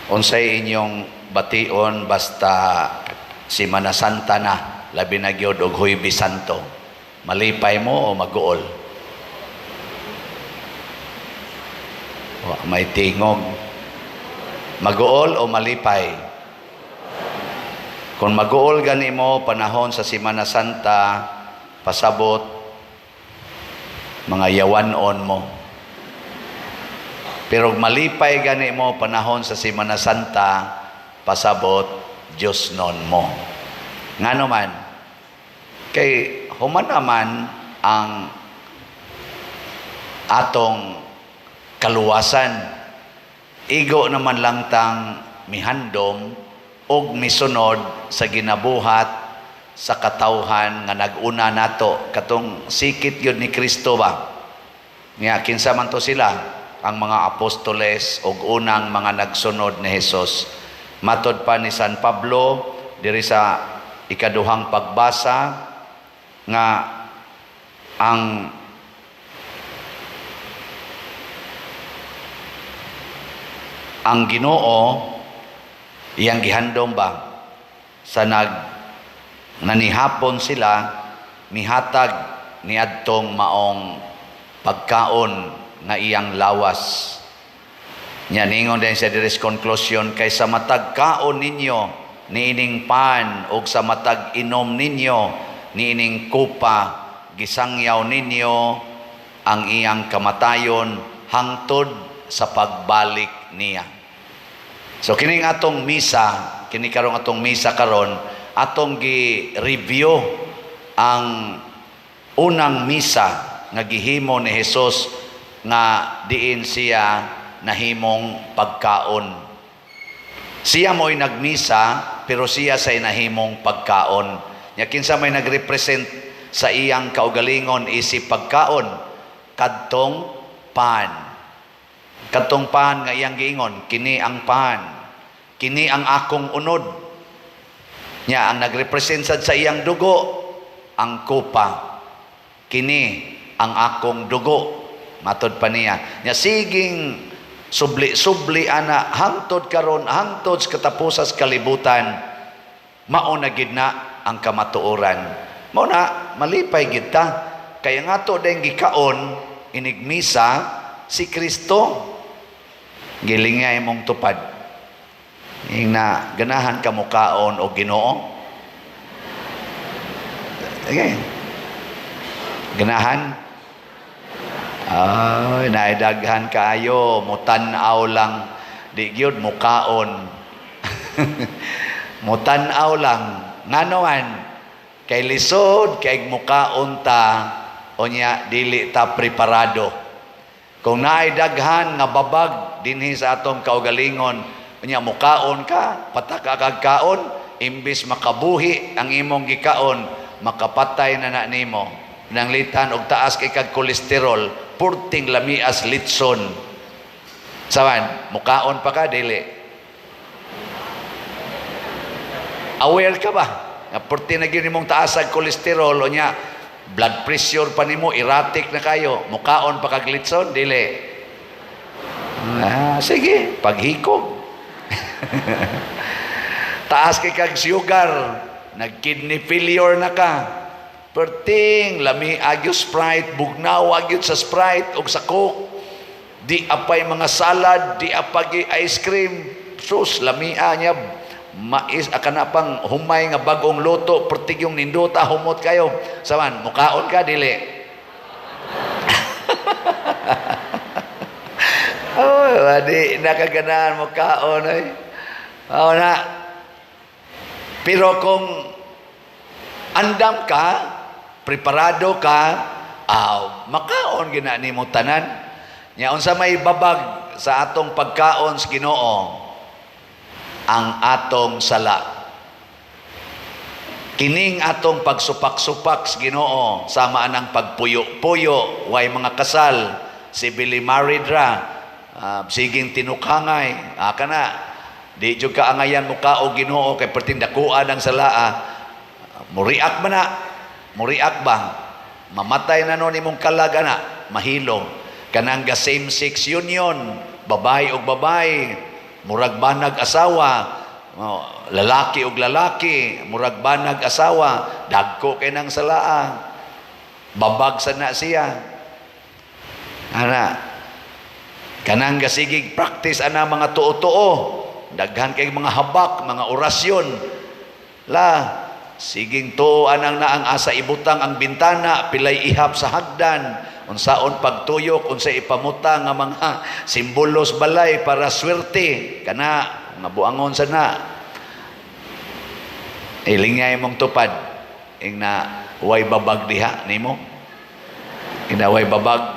Unsay inyong bation basta Simana Santa na, labi na gyud og Huwebes Santo? Malipay mo o maguol? Wa may tingog. Maguol o malipay? Kung maguol gani mo panahon sa Simana Santa, pasabot mga yawanon mo. Pero malipay gani mo panahon sa Simana Santa, pasabot Diyos non mo. Ngano man, kay human naman ang atong kaluwasan. Igo naman lang tang mihandom og misunod sa ginabuhat sa katawhan nga nag-una nato, katong sikit gyud ni Kristo ba. Nya kinsa man to sila? Ang mga apostoles og unang mga nagsunod ni Hesus. Matod pa ni San Pablo diri sa ikaduhang pagbasa nga ang Ginoo iyang gihandom ba sa nanihapon sila, mihatag niadtong maong pagkaon nga iyang lawas. Nya ningon din sa diri sa conclusion, kay sa matag kaon ninyo niining pan ug sa matag inom ninyo niining kupa, gisangyaw ninyo ang iyang kamatayon hangtod sa pagbalik niya. So kining atong misa, kini karong atong misa karon, atong gi-review ang unang misa nga gihimo ni Hesus nga diin siya nahimong pagkaon. Siya mo'y nagmisa, pero siya say nahimong pagkaon. Nya kinsa may nagrepresent sa iyang kaugalingon isip pagkaon? Kadtong pan. Kadtong pan nga iyang giingon, "Kini ang pan. Kini ang akong unod." Nya ang nagrepresent sad sa iyang dugo, ang kupa. "Kini ang akong dugo." Matod pa niya. Nya siging subli-subli ana hangtod karon, hangtod sa katapusan sa kalibutan, mao na gid na ang kamatuoran. Mao na malipay gid ta. Kaya nga to dayong gikaon inigmisa si Kristo. Gilingay mong tupad. Ing na ganahan ka mukaon og Ginoo. Okay. Ganahan? Ay, naidaghan kaayo, mutan-aw lang. Di gyud mukaon. Mutan-aw lang. Ngano man? Kay lisod kay mukaon ta unya dili ta preparado. Kung naay daghan nga babag dinhi sa atong kaugalingon, unya mukaon ka, pataka kag kaon, imbis makabuhi ang imong gikaon, makapatay na na nimo. Nanglitan og taas kay kag kolesterol, purting lamias litson. Sawan, mukaon pa ka dili? Aware ka ba? Nga purti na gyud nimong taas ang kolesterol unya blood pressure pa nimo erratic na kayo, mukaon pa kag litson dili? Ah, sige, paghikog. Taas kay kag sugar, nag-kidney failure na ka. Perting lami agyo Sprite, bugnaw agyo sa Sprite og sa Coke. Di apay mga salad, di apay ice cream. Sus, lamia niya. Mais, akana pang humay nga bagong luto, pertig yung nindota, humot kayo. Saman, mukaon ka, dili? Oh, di nakaganahan mukaon ay. Oh, na. Pero kung andam ka, preparado ka, aw, makaon gina nimo tanan. Nya unsa may babag sa atong pagkaon sa Ginoo? Ang atong sala. Kining atong pagsupak-supak sa Ginoo sama anang pagpuyo-puyo, way mga kasal, civilly married ra, siging tinukangay, kana di jud ka angayan mo ka og Ginoo kay perting dakuan ang salaa. Muriak man na, muriak ba? Mamatay na nun imong kalag ana, mahilo. Kanang ga same sex union, babae og babae. murag banag asawa, oh, lalaki og lalaki, murag banag asawa, dagko kay nang salaa. Babag sa na siya. Ana, kanang gasigig practice ana mga tuo-tuo, daghan kay mga habak, mga orasyon. La, siging tuo anang naang asa ibutang ang bintana, pilay ihap sa hagdan, unsaon pagtuyok, unsa ipamuta nga mga simbolos balay para swerte, kana nga buangon sa na. Ilingay mong tupad, ing na way babag diha nimo. Ing na way babag.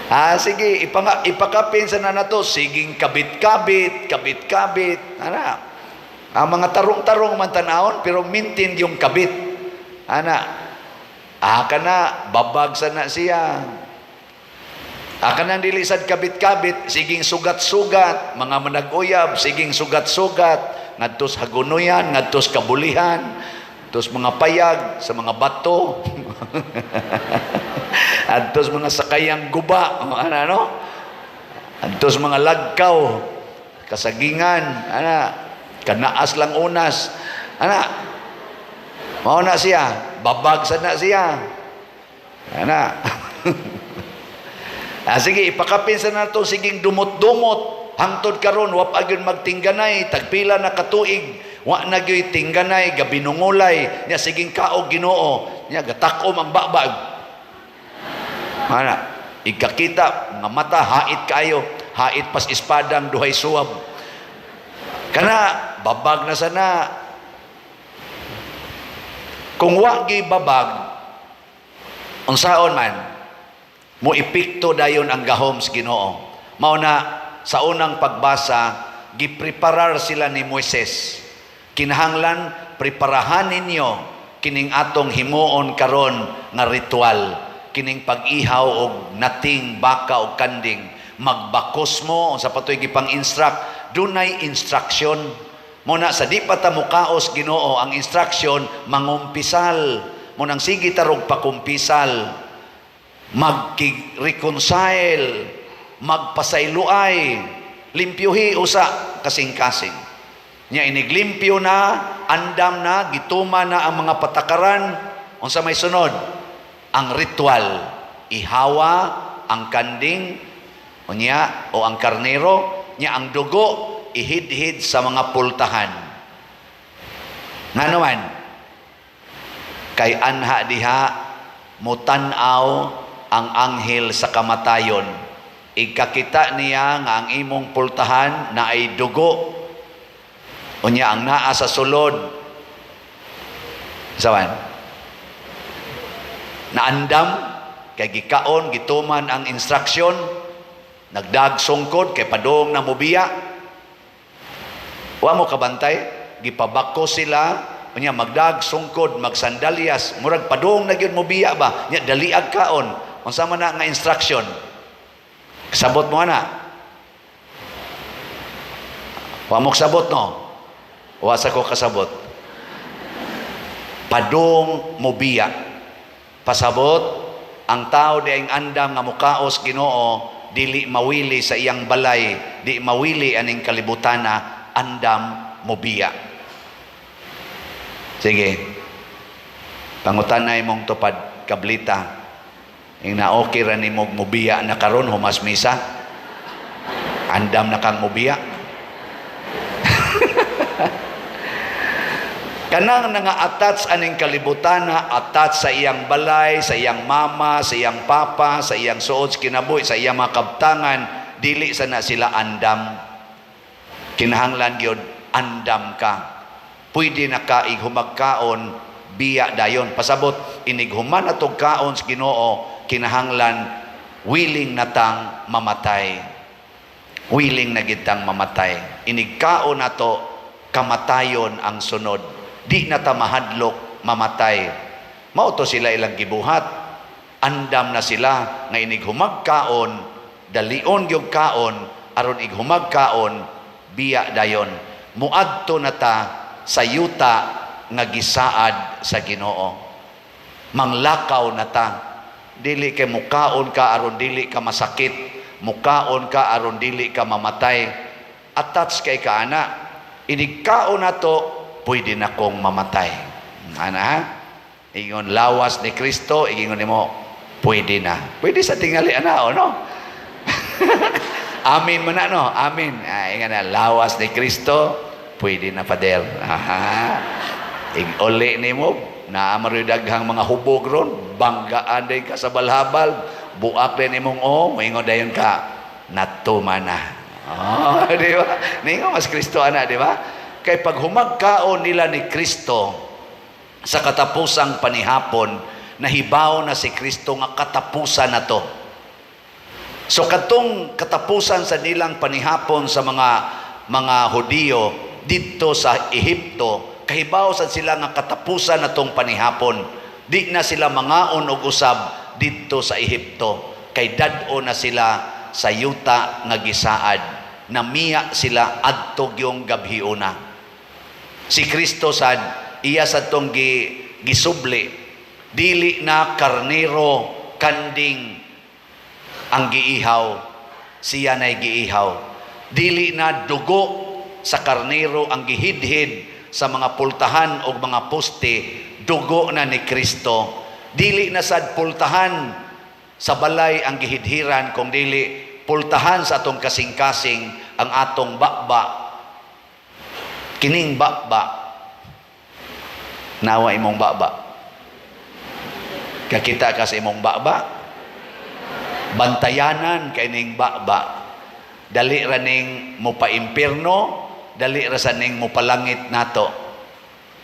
Ah, sige, ipakapin sa na nato, siging kabit-kabit, kabit-kabit. Ana. Ang mga tarong-tarong man tanawon, pero maintain yung kabit. Ana. Ah, kana, babag sa na siya. Ah, kanang dili sad kabit-kabit, siging sugat-sugat, mga manag-uyab, siging sugat-sugat, ngadtos hagunoyan, ngadtos kabulihan, ngadtos mga payag sa mga bato. Adtos mga sakayang guba, ano, ano? Adtos mga lagkaw, kasagingan, ana, kanaas lang unas. Ana, mao na siya, babag sa na siya. Ana. Ah, sige, ipakapin sa nato siging dumot-dumot. Hangtod karon wa pa gyud magtingganay, tagpila na katuig, wa na gyud tingganay, gabinungulay, nya siging kaog Ginoo, nya gatakom ang babag. Ana, ikakita nga mata hait kayo, hait pas espadang duhay suwab. Kana babag na sana. Kung wa gyud babag, unsaon man mo epekto dayon ang gahom sa Ginoo. Mao na sa unang pagbasa, gipreparar sila ni Moises. Kinahanglan preparahan ninyo kining atong himuon karon nga ritual, kining pag-ihaw og nating baka og kanding. Magbakos mo sa patoy gipang-instruct, dunay instruction. Mo na sa di pa ta mukaos Ginoo, ang instruction mangumpisal. Mo nang sige tarog pakumpisal, magki-reconcile, magpasayloay, limpyuhi usa kasing-kasing. Nya iniglimpyo na, andam na, gituma na ang mga patakaran, unsa may sunod? Ang ritual. Ihawa ang kanding unya o ang karnero, nya ang dugo ihidhid sa mga pultahan. Ngano man? Kay anha diha mutan-aw ang anghel sa kamatayon. Ikakita niya nga ang imong pultahan na ay dugo. Unya ang naa sa sulod. Sawan? Naandam kay gikaon, gituman ang instruction, nagdagsungkod kay padong na mobiya. Wa mo kabantay, gipabako sila, unya magdagsungkod, magsandalyas, murag padong na gyud mobiya ba, nya daliag kaon. Unsa man na nga instruction? Kasabot mo ana? Wa mo kasabot, no? Wa sa ko kasabot. Padong mobiya. Pasabot, ang tao di ang andam nga mukaos Ginoo, dili mawili sa iyang balay, di mawili aning kalibutana, andam mobiya. Sige. Pangutanay mong tupad kablita. Ing na okay ra nimo mobiya na karon humas misa. Andam na kang mobiya. Kanang nga-attach aning kalibutana, attach sa iyang balay, sa iyang mama, sa iyang papa, sa iyang suod sa kinabuhi, sa iyang mga kabtangan, dili sa na sila andam. Kinahanglan gyud andam ka. Pwede na ka ighumagkaon biya dayon. Pasabot, inighuman atog kaon sa Ginoo, kinahanglan willing na tang mamatay. Willing na gid tang mamatay. Inigkaon nato, kamatayon ang sunod. Di na ta mahadlok mamatay. Mao to sila ilang gibuhat. Andam na sila nga inighumagkaon, dalion gyud kaon, aron ighumagkaon, biya dayon. Muadto na ta sa yuta nga gisaad sa Ginoo. Manglakaw na ta. Dili kay mukaon ka aron dili ka masakit. Mukaon ka aron dili ka mamatay. Attached kay ka ana. Inig kaon nato, pwede na kong mamatay. Ana ha? Ingon lawas ni Kristo, ingon nimo pwede na. Pwede sa tingali ana o no? Amin mo na no? Amin. Ay, nga na, lawas ni Kristo, pwede na, Father. Aha. Ig-uli nimo, naa man daghang mga hubog ron, banggaan din ka sa balhabal, buak din imong o, moingon dayon ka, natuma na. Oh, di ba? Ningon mas Kristo ana, di ba? Kay pag humagkaon nila ni Kristo sa katapusang panihapon, nahibaw na si Kristo nga katapusan na to. So katong katapusan sa nilang panihapon sa mga Hudiyo didto sa Ehipto, kahibaw sad sila nga katapusan na tong panihapon. Di na sila mangaon og usab didto sa Ehipto kay dad-o na sila sa yuta nga gisaad. Namiya sila adto gyung gabhiona. Si Kristo sad iya sa tong gisubli, dili na karnero, kanding ang giihaw, siya na'y giihaw. Dili na dugo sa karnero ang gihidhid sa mga pultahan o mga poste, dugo na ni Kristo. Dili na sad pultahan sa balay ang gihidhiran, kung dili pultahan sa atong kasing-kasing, ang atong baba. Kining baba, nawa imong baba, kakita ka sa imong baba, bantayanan kay ning baba. Dali ra ning mopaimpierno, dali ra sa ning mopalangit nato.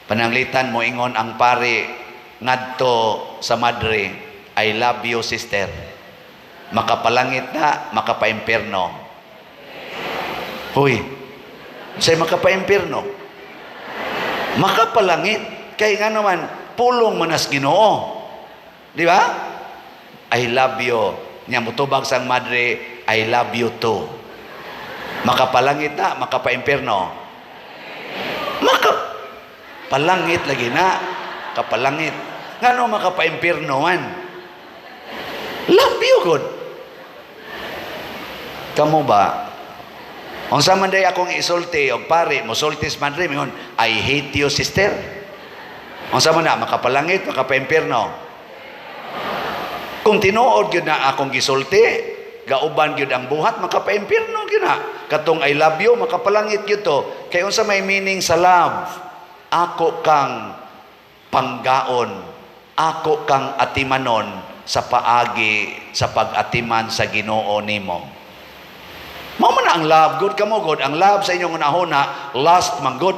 Pananglitan moingon ang pari ngadto sa madre, "I love you, sister." Makapalangit na, makapaimpierno? Huy, say makapaimpierno, makapalangit, kay nga naman pulong manas Ginoo, di ba? "I love you." Nya mutubag sang madre, "I love you too." Makapalangit na, makapaimpierno? Makapalangit lagi na, kapalangit. Ngano makapaimpierno man? Love you gud. Kamo ba? Unsa man day akong isulti og pare, mosulti sa madre, mingon, "I hate you, sister." Unsa man na, makapalangit, makapaimpierno? Kung tinuod gyud na akong gisulti, gauban gyud ang buhat, makapaimpierno gyud na. Katong "I love you," makapalangit gyud to. Kay unsa may meaning sa love? Ako kang panggaon, ako kang atimanon sa paagi sa pag-atiman sa Ginoo nimo. Mao man na ang love, good kamo good. Ang love sa inyong hunahuna, lust man good.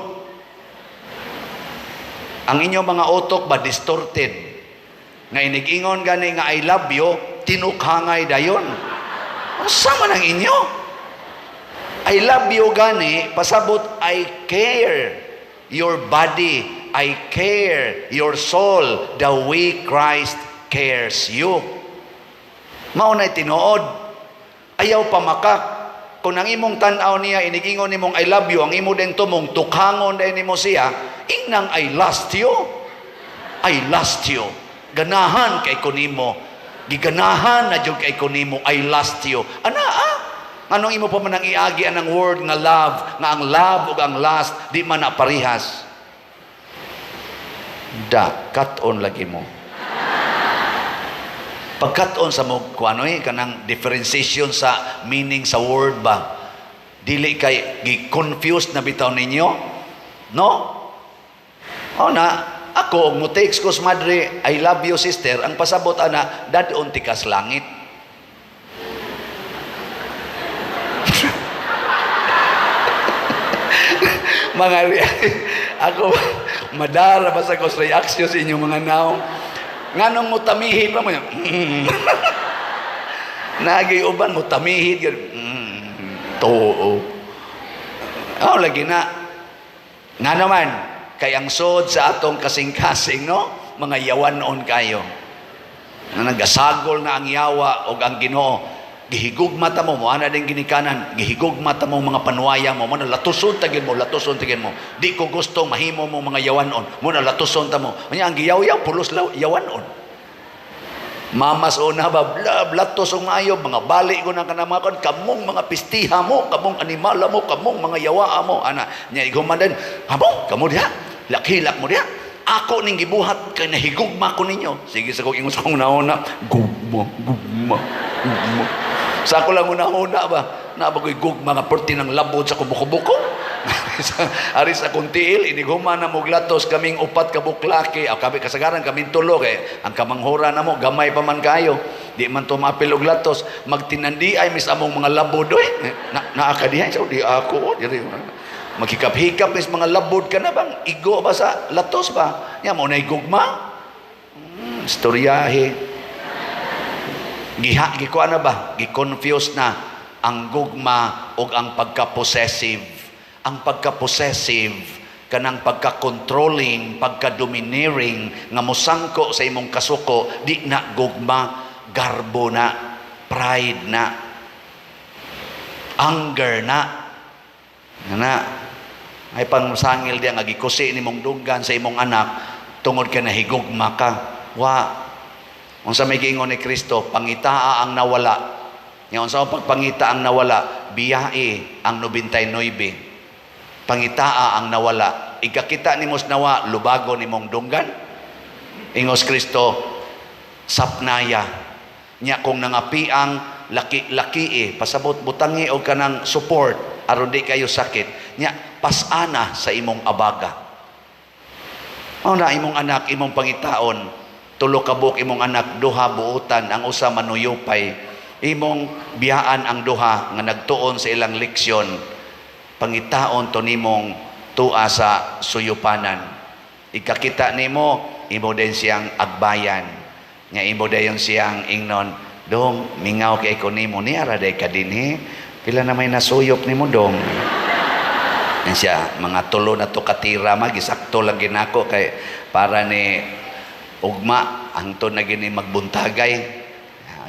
Ang inyong mga utok ba distorted? Nga inig-ingon gani nga "I love you," tinukhangay dayon. Unsa man ang inyo? "I love you" gani, pasabot I care your body, I care your soul the way Christ cares you. Mao na'y tinuod. Ayaw pamakak. Kung ang imong tan-aw niya, inigingon nimong "I love you," ang imo din tumong tukhangon din nimo siya, ingnang "I lust you." I lust you. Ganahan kay ko nimo. Giganahan na jud kay ko nimo. I lust you. Ana ah. Anong imo pa man ang iagi anang word nga love, nga ang love ug ang lust di man na parihas? Da, cut-on lagi mo. Pagkat-on sa mo kuano eh, kanang differentiation sa meaning sa word ba? Dili kay gi-confused na bitaw ninyo? No? O na, ako og mo text ko sa madre, "I love you, sister," ang pasabot ana, dad-on tikas langit. Mga ako madara ba sa ko sa reaksyon sa inyong mga naong. Nganong mo tamihid pa mo yan? Nagay uban mo tamihid gyud. Tuo. Oh, lagi na. Nga naman, kay ang sod sa atong kasing-kasing, no? Mga yawanon kayo. Na nagasagol na ang yawa og ang Ginoo. Gihigugma ta mo, mo ana din ginikanan, gihigugma ta mo mga panuwaya mo, mo na latuson ta gyud mo, latuson ta gyud mo. Di ko gusto mahimo mo mga yawanon, mo na latuson ta mo. Unya ang giyaw-yaw pulos yawanon. Mamas una ba, bla blatos og maayo, mga bali ko na kanang mga kon, kamong mga pistiha mo, kamong animala mo, kamong mga yawaa mo, ana. Nya iguman din, hamo, kamo diha, lakhilak mo diha. Ako ning gibuhat kay nahigugma ko ninyo. Sige sa kong ingon sa kong nauna, gugma, gugma, gugma. Sa ako lang una-una ba, na ba ko'y gugma nga perti ng labod sa kubuko-buko? Ari sa akong tiil, inighuman na muglatos kaming upat ka buklaki, o kami kasagaran kaming tulo kay ang kamanghura na mo gamay pa man kayo. Di man to maapil og latos, magtinandi ay mis among mga labod oy. Na naa ka diha, so di ako oh, diri. Maghikap-hikap mis mga labod ka na bang igo ba sa latos ba? Nya mo na gugma. Istoryahe. Giha gikuan na ba? Gi-confuse na ang gugma ug ang pagka-possessive. Ang pagka-possessive kanang pagka-controlling, pagka-domineering nga mosangko sa imong kasuko, di na gugma, garbo na, pride na, anger na. Nga na ay pangsangil diya nga gikusi nimong dunggan sa imong anak tungod kay nahigugma ka. Wa. Unsa may giingon ni Kristo, pangitaa ang nawala. Nga unsa ang pagpangita ang nawala, biyae ang 99. Pangitaa ang nawala. Ikakita nimo sa nawa, lubago nimong dunggan. Ingos Kristo, sapnaya. Nya kung nangapiang laki-laki eh, pasabot butangi og kanang support aron di kayo sakit. Nya pasana sa imong abaga. Mao na imong anak imong pangitaon, tulo ka buok imong anak, duha buutan, ang usa manuyupay. Imong biyaan ang duha nga nagtuon sa ilang leksyon. Pangitaon to nimong tua sa suyupanan. Ikakita nimo, imo din siyang agbayan. Nga imo dayon siyang ingnon, "Dong, mingaw kay ko nimo, niara day ka dinhi. Pila na may nasuyop nimo, dong?" Yan siya, mga tulo na to katira ma, gisakto lang ginako kay para ni ugma, hangtod na gini magbuntagay.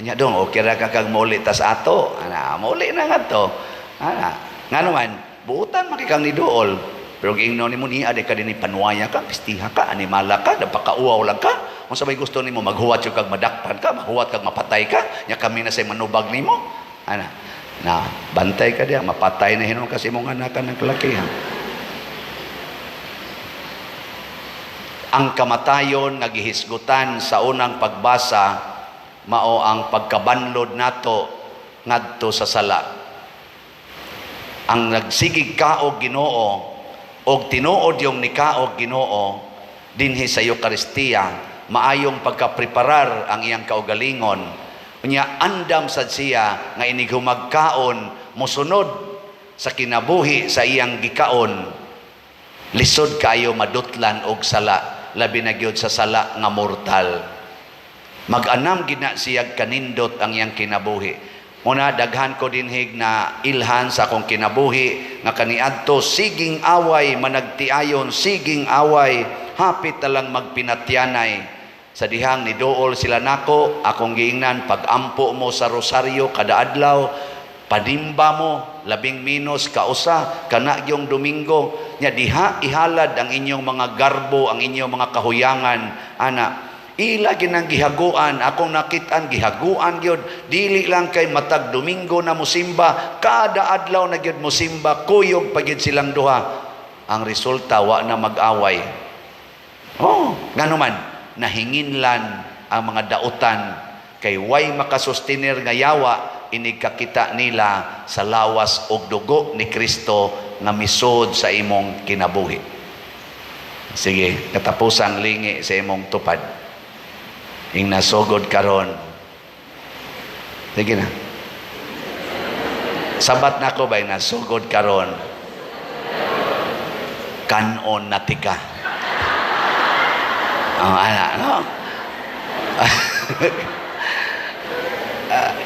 Anya dong, okay ra ka kag mauli tas ato. Ana, mauli na nga to. Ana, nga naman, buutan makikang ni duol. Pero giingnon nimo niya, di ka din panuaya ka, pistiha ka, animala ka, napakauaw lang ka. Kung sabay gusto nimo maghuwat yung kag madakpan ka, mahuwat kag mapatay ka, nya kami na say manubag nimo. Ana, na bantay ka diya, mapatay na hinon kasi mong anak ka ng kalakihan. Ang kamatayon nga gihisgutan sa unang pagbasa mao ang pagkabanlod nato ngadto sa sala. Ang nagsigig kaog Ginoo og tinuod yung nikaog Ginoo dinhi sa Eukaristiya, maayong pagkapreparar ang iyang kaugalingon. Unya andam sad siya nga inig humagkaon mosunod sa kinabuhi sa iyang gikaon. Lisod kaayo madutlan og sala, labi na gyud sa sala nga mortal. Mag-anam gid na siyag kanindot ang iyang kinabuhi. Muna daghan ko dinhig na ilhan sa akong kinabuhi nga kaniadto siging away managtiayon, siging away hapit na lang magpinatyanay. Sa dihang niduol sila nako, akong giingnan, pag-ampo mo sa rosaryo kada adlaw, panimba mo labing minus kausa kana yung Domingo, nya diha ihalad ang inyong mga garbo, ang inyong mga kahuyangan, ana. Ila ginang gihaguan, akong nakitaan gihaguan gyud, dili lang kay matag Domingo na musimba, kada adlaw na gyud musimba, kuyog pa gyud silang duha. Ang resulta, wa na mag-away. Oh, ngano man nahinginlan ang mga dautan kay way makasustiner nga yawa inig kakita nila sa lawas og dugo ni Kristo nga misod sa imong kinabuhi. Sige, katapusang lingi sa imong tupad. Ing nasugod karon. Sige na. Sabat na ko ba nasugod karon? Kanon na tika. Oh, ana, no?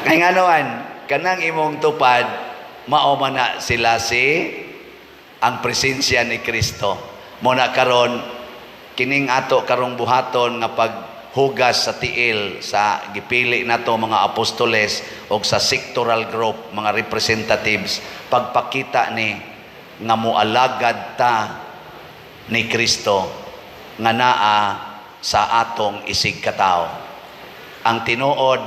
Kay nga naman, kanang imong tupad, mao man na sila si ang presensya ni Kristo. Muna karon kining ato karong buhaton nga paghugas sa tiil sa gipili nato mga apostoles og sa sectoral group mga representatives, pagpakita ni nga moalagad ta ni Kristo nga naa sa atong isig katawo. Ang tinuod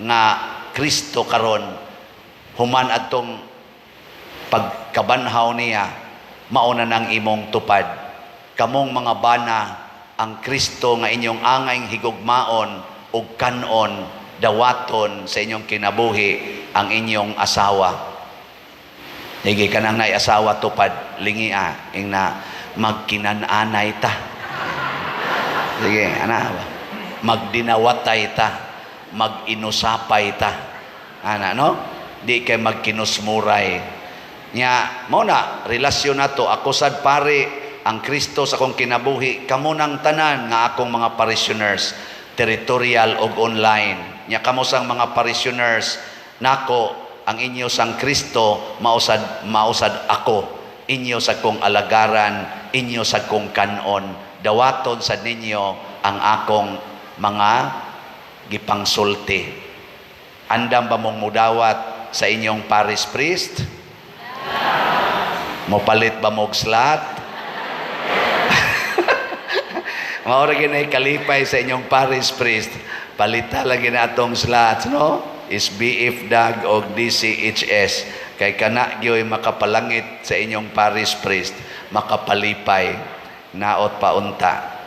nga Kristo karon human adtong pagkabanhaw niya, mao na nang imong tupad. Kamong mga bana, ang Kristo nga inyong angayng higugmaon ug kanon, dawaton sa inyong kinabuhi ang inyong asawa. Sige, kanang nay asawa, tupad, lingia, ingna magkinananay ta. Sige, ana ba? Magdinawatay ta, mag-inusapay ta. Ana, no? Di kay magkinusmuray. Nya, mao na, relasyon nato, ako sad pare, ang Kristo sa akong kinabuhi, kamo nang tanan nga akong mga parishioners, territorial og online. Nya kamo sang mga parishioners, nako, ang inyo sang Kristo, mausad, mausad ako. Inyo sa kong alagaran, inyo sa kong kanon, dawaton sa ninyo ang akong mga gipangsulti. Andam ba mong mudawat sa inyong parish priest? Mopalit ba mog slot? Mao ra gyud kalipay sa inyong parish priest. Palita lagi na atong slots, no? SBF DAG o DCHS. Kay kana gyoy makapalangit sa inyong parish priest, makapalipay, naot paunta.